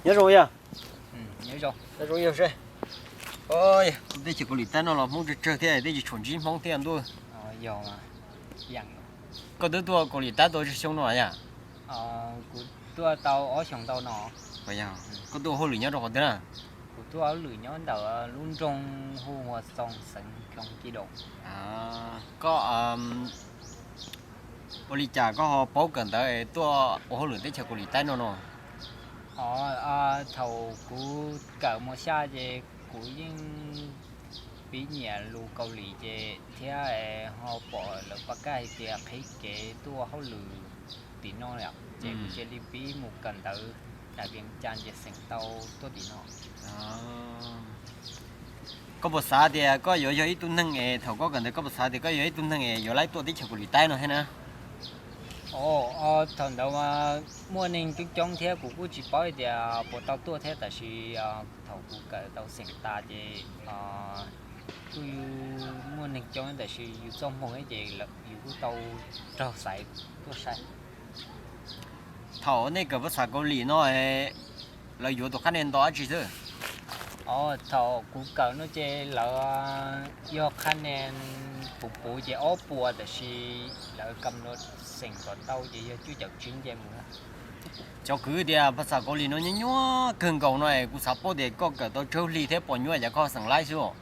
Nyob zoo yog. Nyob zoo yog seb. Teb chaws Kaus Lim Taib no los Hmoob tsawg tsawg thiab, twb tsis tshua ntsib Hmoob thiab ntuj. Koj twb tuaj Kaus Lim Taib tau tsawg xyoo no yom? Kuv tuaj tau ob xyoos ntau no. Koj tuaj ua hauj lwm nyob rau qhov twg na? Kuv tuaj hauj lwm nyob ntawm lub nroog hu ua Xoo xeev Kyoogkido. Koj ua li cas koj ho paub kawm ntawv es tuaj ua hauj lwm teb chaws Kaus Lim Taib no no? Thaum kuv kawm mos xya ces kuv yeej pib nyiam lus Kaus Lim ces thiab ho pom lawv pab kaj hais tias qhib kev tuaj ua hauj lwm tim no lawm ces kuv cia li pib mus kawm ntawv tas Vias Cas ces xeem tau tuaj tim no. Koj puas xav tias koj yuav yog ib tug neeg es thaum koj kawm ntawv koj puas xav tias koj yog ib tug neeg es yuav laib tuaj teb chaws Kaus Lim Taib no thiab na? Thaum ntawd mas muaj neeg coob coob thiab kuv kuj tsis paub hais tias puas tau tuaj thiab tab sis thaum kuv kawm tau xeem tas ces kuj muaj neeg coob tab sis yus txoj hmoo ces yus kuj tau raug xaiv tuaj saib. Thaum nej kawm phas xas Kaus Lim no, lawv yuav tus qhab nia ntau dab tsi xwb? Thaum kuv kawm no ces lawv yog qhab nia puv puv ces ob puas tab sis lawv kam no xeem kom tau ces yog cuaj caum tsib nce mus. Cov kwv tias phas xas Kaus Lim no nyuaj nyuaj kawg nkaus no es kuv xav paub tias koj kawm tau tsawg hli thiab puas nyuaj cas koj xeem laib xwb.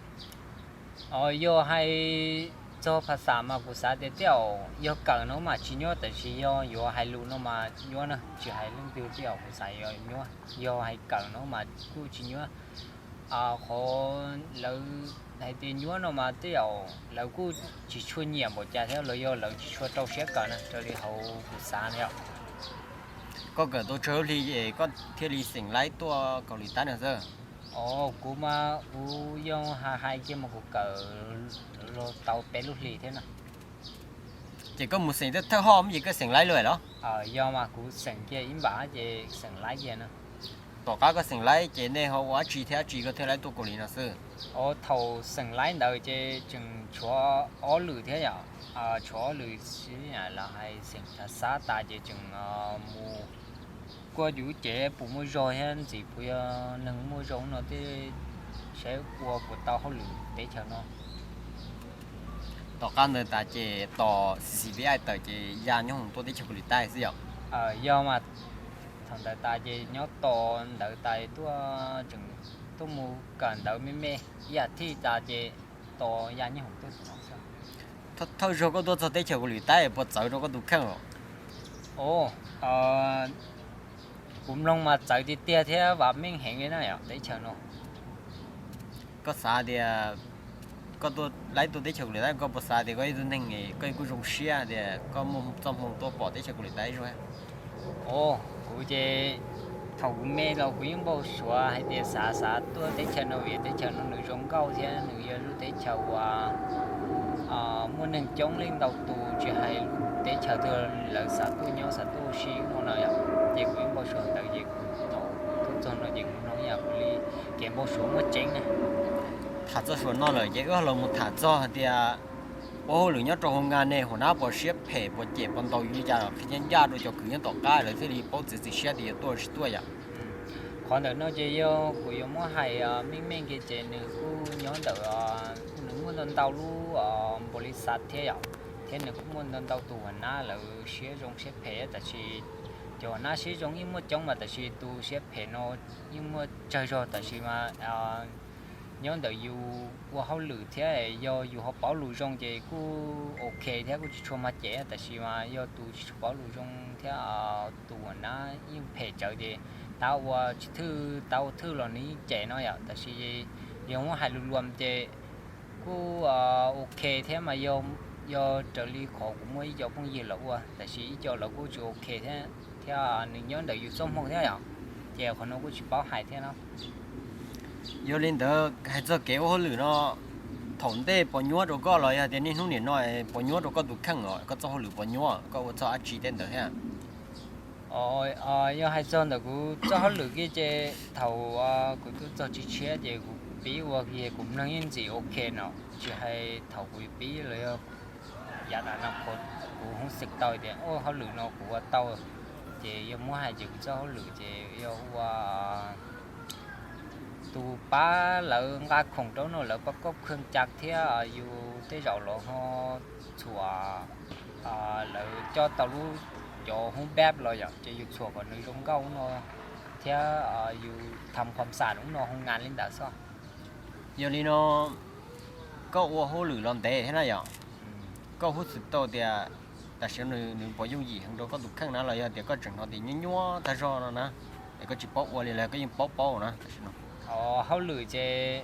Yog hais txog phas xas mas kuv xav tias tej zaum yog kawm no mas tsis nyuaj tab sis yog yuav hais lus no mas nyuaj na, tsis hais leej twg tej zaum kuv xav yog nyuaj, yog hais kawm no mas kuj tsis nyuaj. Qhov lawv hais tias nyuaj no mas tej zaum lawv kuj tsis tshua nyiam npaum cas thiab los yog lawv tsis tshua rau siab kawm na raws li hauv kuv xav na yom. Koj kawm tau tsawg hli es koj thiaj li xeem laib tuaj Kaus Lim Taib no xwb? Kuv mas kuv yog hais hais kiag mas kuv kawm los tau peb lub hli thiab na. Ces koj mus xeem thawj hoj ces koj xeem laib lawm los? Yog mas kuv xeem kiag ib npam ces xeem laib kiag na. Tom qab koj xeem laib ces nej ho ua dab tsi thiab dab tsi koj thiaj laib tuaj Kaus Lim no xwb? Thaum xeem laib ntawd ces tseem tshuav ob lwm thiab yom, tshuav ob lwm xwb los hais xeem thas xab tas ces tseem mus kuaj yus cev puas muaj zog thiab ntxiv puas yog neeg muaj zoo no thiab saib ua puas tau hauj lwm teb chaws no. Tom qab ntawd tas ces tos C C V I tawm ces ya nyob hoom tuaj teb chaws Kaus Lim Taib xwb yom? Yog mas, thaum ntawd tas ces nyob tos ntawd tas tuaj, tuaj mus kawm ntawv me me ib yam thij tas ces tos ya nyob hoom tuaj tim no xwb. Thawj zaug koj tuaj txog teb chaws Kaus Lim Taib puas txawv rau koj tus kheej os? Kuv mloog mas txawv tiag tiag thiab vam meej heev li na yom teb chaws no. Koj xav tias koj tuaj laib tuaj teb chaws Kaus Lim Taib koj puas xav tias koj ib tug neeg koj kuj zoo siab tias koj muaj txoj hmoo tuaj pom teb chaws Kaus Lim Taib zoo? Kuv ces thaum kuv me los kuv yeej npau suav hais tias xav xav tuaj teb chaws no vim teb chaws no nws zoo nkauj thiab nws yog lub teb chaws uas muaj neeg coob leej ntau tus tsis hais lub teb chaws twg lawv xav tuaj nyob xav tuaj ua si no na yom. Ces kuv yeej npau suav ntawd ces kuv thaum tuaj txog no ces kuv hnov yam kuv li kev npau suav muaj tseeb na. Tham txog suam no lawm ces wb los mus tham txog hais tias ua hauj lwm nyob rau hoo nkas ne hua nab puas siab phem puas cem puas ntaus yus li cas los qhia ncaj ncaj rau cov kwv nyob tom qab lawv thiaj li paub txiav txim siab tias yuav tuaj los tsis tuaj yom. Qhov ntawm no ces yog kuv yuav muab hais meej meej kiag ces nws kuj nyob ntawm, nws muaj ntau ntau lub npaum li xav thiab yom, thiab nws kuj muaj ntau ntau tus hua nab lawv siab zoo siab phem tab sis cov hua nab siab zoo yeej muaj coob mas tab sis tus siab phem no yeej muaj tsawg zog tab sis mas nyob ntawm yus ua hauj lwm thiab yog yus ho paub lus zoo ces kuj ok thiab kuj tsis tshua mag cem tab sis mas yog tus tsis tshua paub lus zoo thiab tus hua nab yeej phem tsawv ces tab ua tsis thwj tab ua thwj los nws yeej cem no yom tab sis yog muab hais lus luam ces kuj ok thiab mas yog raws li qhov kuv muaj ib co phooj ywg los ua tab sis ib co los kuj tsis ok thiab, thiab nws nyob ntawm yus txoj hmoo thiab yom, ces qhov no kuj tsis paub hais thiab no. Yog li ntawd hais txog kev ua hauj lwm no, thaum ntej puas nyuaj rau koj los yog tias niaj hnub nim no puas nyuaj rau koj tus kheej os, koj txoj hauj lwm puas nyuaj, koj ua txog dab tsi tej ntawd thiab? Yog hais txog ntawm kuv txoj hauj lwm kiag ces thaum kuv tuaj txog tshiab tshiab ces kuv pib ua kiag kuv mloog yeej ntxim ok no, tsis hais thaum kuv pib los yog yav tas no kuv hoob xeem tau tias hauj lwm no kuv ua tau, Ces yog muab hais ces kuv txoj hauj lwm ces yog ua tus pab lawv nqa khoom rau no, lawv pab koj khwj cas thiab yus tej zaum los ho txhuam, lawv coj tau lub cov hub npab los yom, ces yus txhuam kom nws zoo nkauj no thiab yus tham qhov xam ub no hoo nas li ntawd xwb. Yog li no koj ua hauj lwm los ntev thiab na yom, koj hub xwm tau tias tam sim no nws puas yooj yim heev rau koj tus kheej na, los yog tias koj tseem hnov tias nyuaj nyuaj tag zog no na, es koj tsis paub ua li los koj yeej paub paub na tam sim no? Hauj lwm ces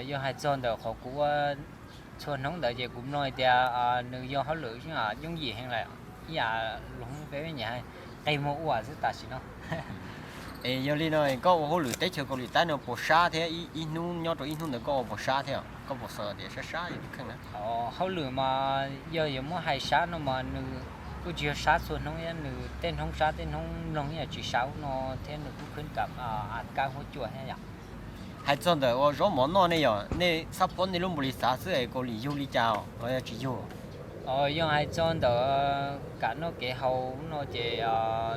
yog hais txog ntawm qhov kuv ua txhua hnub ntawd ces kuv mloog hais tias nws yog hauj lwm yooj yim heev lawm, ib yam lus Hmoob peb nyiam hais qe muag ua xwb tam sim no. Es yog li no koj ua hauj lwm teb chaws Kaus Lim Taib no puas sab thiab? Ib hnub nyob rau ib hnub ntawd koj ua puas sab thiab? Koj puas xav tias sab sab yus tus kheej na? Hauj lwm mas yog yuav muab hais sab no mas nws kuj tsis yog sab txhua hnub, nws tej hnub sab tej hnub mloog ib yam tsis sab ub no thiab nws kuj khwb kam a kab huab cua thiab yom. Hais txog ntawm ua zaub mov noj ne yom, nej xab phob nej lub npaum li xav xwb es Kaus Lim yug li cas los yog tsis yug? Yog hais txog ntawm kam noj kev haus no ces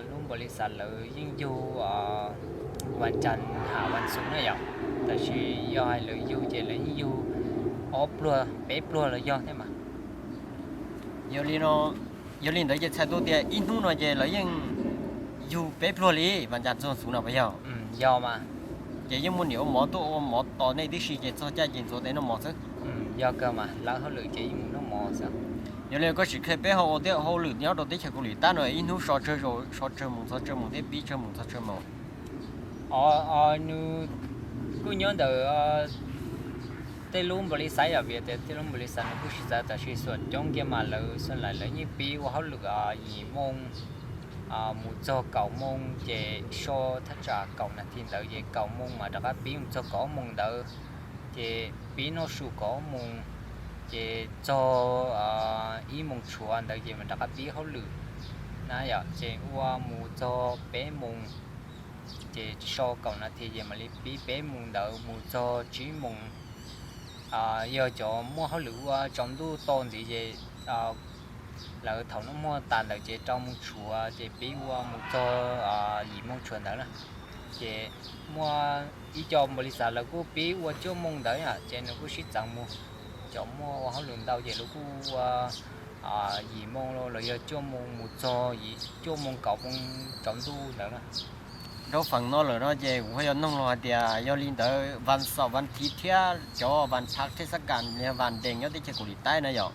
lub npaum li xav lawv yeej yug vas cas ham vas xus na yom, tab sis yog hais lawv yug ces lawv yeej yug ob pluag peb pluag los yog thiab mas. Yog li no, yog li ntawd ces txhais tau tias ib hnub no ces lawv yeej yug peb pluag li vas cas txog xus no puas yog? Yog mas. Ces yeej muaj niam ua mov tuaj ua mov tos nej tib si ces txog caij ces ntxuav tes noj mov xwb. Yog kawg mas, lawv hauj lwm ces yeej mus noj mov xwb. Yog li koj sim qhia peb ho ua thiab hauj lwm nyob rau teb chaws Kaus Lim Taib no ib hnub so tsawg zaus, so tsawg moos txog tsawg moos thiab pib tsawg moos txog tsawg moos? Nws kuj nyob ntawm tej lub npaum li xav yom, vim tias tej lub npaum li xav nws kuj sib txawv tab sis xuam coob kiag mas lawv xuam laim lawv yeej pib ua hauj lwm yim moo mus txog kaum moo ces so thaj tsam kaum nas this ntawd ces kaum moo mas rov qab pib mus txog kaum ob moo ntawd, ces pib noj su kaum ob moo ces txog ib moo tshuav ntawd ces mas rov qab pib hauj lwm na yom, ces ua mus txog peb moo ces so kaum nas this ces mam li pib peb moo ntawd mus txog tsib moo. Yog cov muaj hauj lwm ua tsaus ntuj to ntxiv ces lawv thaum noj muag tas ntawd ces rau moo tshuav ces pib ua mus txog yim moo tshuav ntawd na. Ces muaj ib co npaum li xav lawv kuj pib ua cuaj moo ntawd ces nws kuj sib txawv mus. Cov muaj ua hauj lwm ntau ces lawv kuj ua yim moo los yog cuaj moo mus txog cuaj moo kaum moo tsaus ntuj ntawd na. Rau feem no lawm no ces kuv ho yuav noog los hais tias yog li ntawd vas xaum vas thiv thiab cov vas phav thej xab kas vas dees nyob teb chaws Kaus Lim Taib na yom,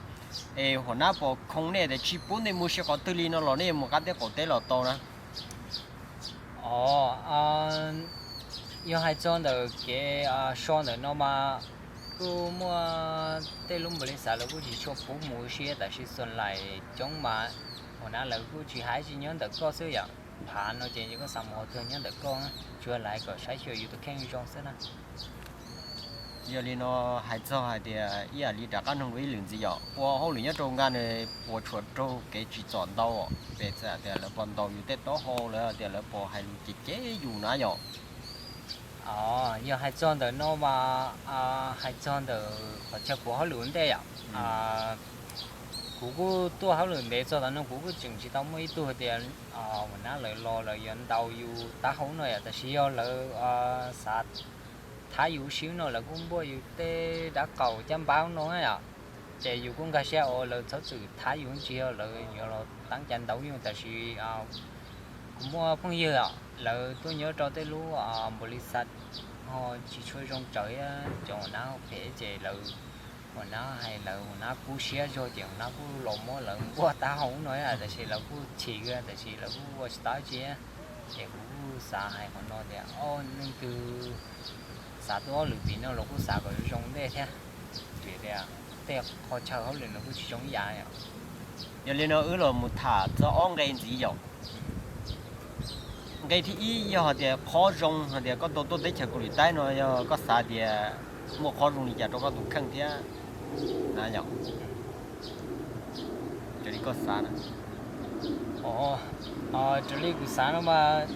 es huam nab puas khoo nej tias tsis pub nej mus si qhov twg li no los nej yuav mus qab teb qaum teb los tau na? Os, yog hais txog ntawm kev so ntawm no mas kuj muaj tej lub npaum li xav lawv kuj tsis tshua pub mus ua si tab sis xuam laim coob mas huam nab lawv kuj tsis hais tsis nyob ntawm koj xwb yom. Phav no ces yog koj xav mus qhov twg nyob ntawm koj, tsuas hais kom saib xyuas yus tus kheej zoo xwb na. Yog li no hais txog hais tias ib yam li rov qab noog ib lwm ntxiv yom, ua hauj lwm nyob rau nka ne puas tshuav raug kev tsim txom ntau? Pes txawm tias lawv puas ntaus yus tej taub hau, lawv tias lawv puas hais lus cem cem yus na yom? Yog hais txog ntawm no mas, hais txog ntawm qhov chaw kuv hauj lwm ua ntej yom, kuv kuj tuaj hauj lwm ntev txog tav no kuv kuj tseem tsis tau muaj ib tug tias huam nab lawv los lawv yuav ntaus yus taub hau no yom, tab sis yog lawv xav thab yus ua si no lawv kuj npuaj yus tej dab qaum caj npab no yom. Ces yus kuj nkag siab uas lawv txhob txwm thab yus, tsis yog lawv yuav los teeb cav ntaus yus, tab sis kuv muaj phooj ywg lawv tuaj nyob rau tej lub npaum li xav ho tsis tshua zoo tsawv, cov huam nab phem ces lawv, huam nab hais lawv huam nab kub siab zog ces huam nab kuj los muab lawv npuaj taub hau no, tab sis lawv kuj chim, tab sis lawv kuj ua tsis tau dab tsi. Ces kuv kuj xav hais qhov no tias o, leej twg xav tuaj hauj lwm tim no los kuj xav kom zoo ntej thiab, vim tias tej qhov chaw hauj lwm no kuj tsis zoo ib yam. Yog li no wb los mus tham txog ob nqe ntxiv yom. Nqe thib ib yog hais tias qhov zoo hais tias koj tau tuaj teb chaws Kaus Lim Taib no yog koj xav tias muaj qhov zoo li cas rau koj tus kheej thiab na yom? Raws li koj xav na. Raws li kuv xav no mas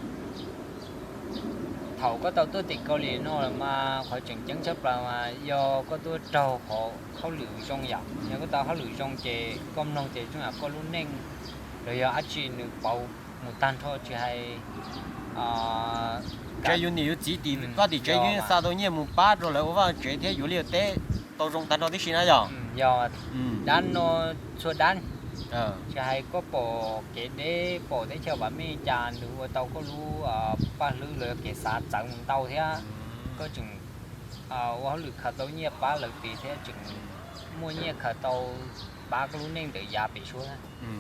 thaum koj tau tuaj tim Kaus Lim no lawm mas qhov tseem ceeb tshaj plaws mas yog koj tuaj raug qhov hauj lwm zoo yom. Yog koj tau hauj lwm zoo ces koj mloog ces zoo yam koj lub neej los yog dab tsi nws pauv mus tag nrho tsis hais tsev yus niam yus txiv tim vaj tim tsev yus xa tau nyiaj mus pab rau lawv ua vaj tsev thiab yuav liaj teb tau zoo tag nrho tib si na yog? Yog, dab no txhua dab, tsis hais koj pom kev deb pom teb chaws vam meej cas nws ua tau koj lub paj hlwb los yog kev xav txawv mus ntau thiab, koj tseem ua hauj lwm khaws tau nyiaj pab lawv tid thiab tseem muaj nyiaj khaws tau pab koj lub neej ntawm yav pem suab.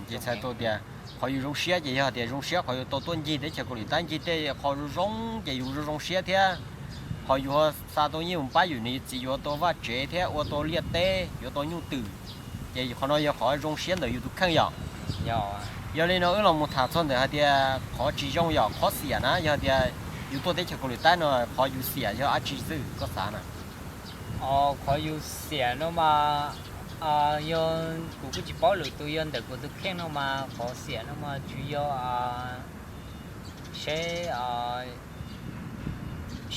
Ces txhais tau tias qhov yus zoo siab ces yog tias zoo siab qhov yus tau tuaj ncig teb chaws Kaus Lim Taib ncig tej qho zoo zoo ces yus zoo zoo siab thiab. Qhov yus xa tau nyiaj mus pab yus niam yus txiv yuav tau vaj tsev thiab ua tau liaj teb yuav tau nyuj twm, ces qhov no yog qhov zoo siab ntawm yus tus kheej yom? Yog li no wb los mus tham txog ntawm hais tias qhov tsis zoo yom, qhov xiam na yog tias yus tuaj teb chaws Kaus Lim Taib no qhov yus xiam yog dab tsi xwb koj xav na? Qhov yus xiam no mas yog kuv kuj tsis paub lwm tus, yog ntawm kuv tus kheej no mas qhov xiam no mas tsuas yog seb,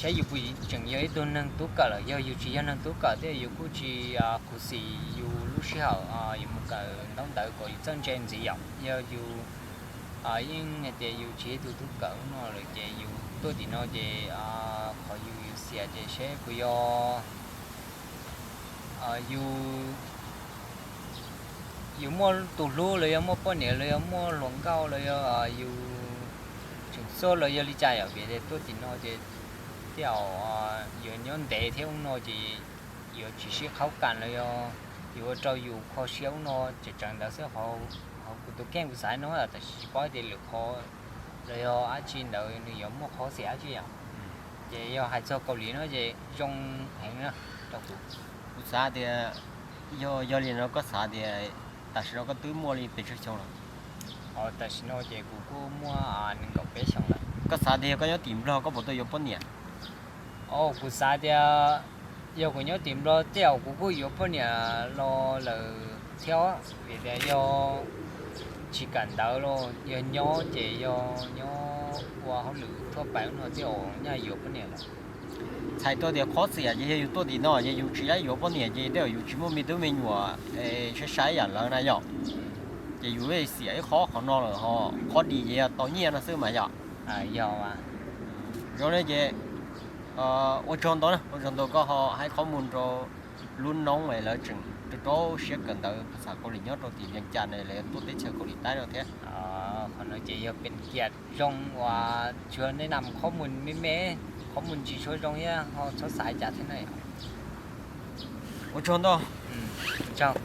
seb yus puas tseem yog ib tug neeg tub kawm lawm, yog yus tsis yog neeg tub kawm thiab yus kuj tsis khuv xim yus lub sij hawm yus mus kawm ntaub ntawv kom yus txawj ntse ntxiv yom. Yog yus yeej hais tias yus tsis yog ib tug tub kawm no lawm ces yus tuaj tim no ces qhov yus yus xiam ces seb puas yog yus, yus muaj tus hlub los yog muaj poj niam los yog muaj hluas nkauj los yog yus tseem xub los yog li cas yom, vim tias tuaj tim no ces tej zaum yuav nyob ntev thiab ub no ces yuav tsis sib qhaub kas los yog yuav ua rau yus kho siab ub no, tseem tseem ntawd xwb. Qhov kuv tus kheej kuv xav no tam sis tsis paub tias lwm qhov los yog dab tsi ntawd nws yuav muaj qhov xiam dab tsi yom. Ces yog hais txog Kaus Lim no ces zoo heev na rau kuv. Kuv xav tias yog, yog li no koj xav tias tam sim no koj twb muaj li pes tsawg xyoo lawm? Tam sim no ces kuv kuj muaj nees nkaum peb xyoos lawm. Koj xav tias yog koj nyob tim Nplog koj puas tau yuav poj niam? Kuv xav tias yog kuv nyob tim Nplog tej zaum kuv kuj yuav poj niam los lawm thiab, vim tias yog tsis kawm ntawv los yog nyob ces yog nyob ua hauj lwm thuaj pais no tej zaum nyaj yuav poj niam lawm. Txhais tau tias qhov xiam ces yog yus tuaj tim no ces yus tsis yuav poj niam ces tej zaum yus tsis muaj me tub me nyuam saib saib yam lawv na yom. Ces yus xiam ib qhov qhov no lawm ho qhov dim ces yog tau nyiaj no xwb mas yom. Yog zoo li ces ua tsaug ntau na, ua tsaug ntau koj ho hais qhov mus rau lub noob lawv tseem rau rau siab kawm ntawv phas xas Kaus Lim nyob rau tim Vias Cas ne lawv tuaj teb chaws Kaus Lim Taib no thiab. Qhov no ces yog pes kias zoo uas tsuas nej nam qhov mus me me, qhov mus tsis tshua zoo thiab ho txhob xav cas thiab na. Ua tsaug ntau. Tsaug.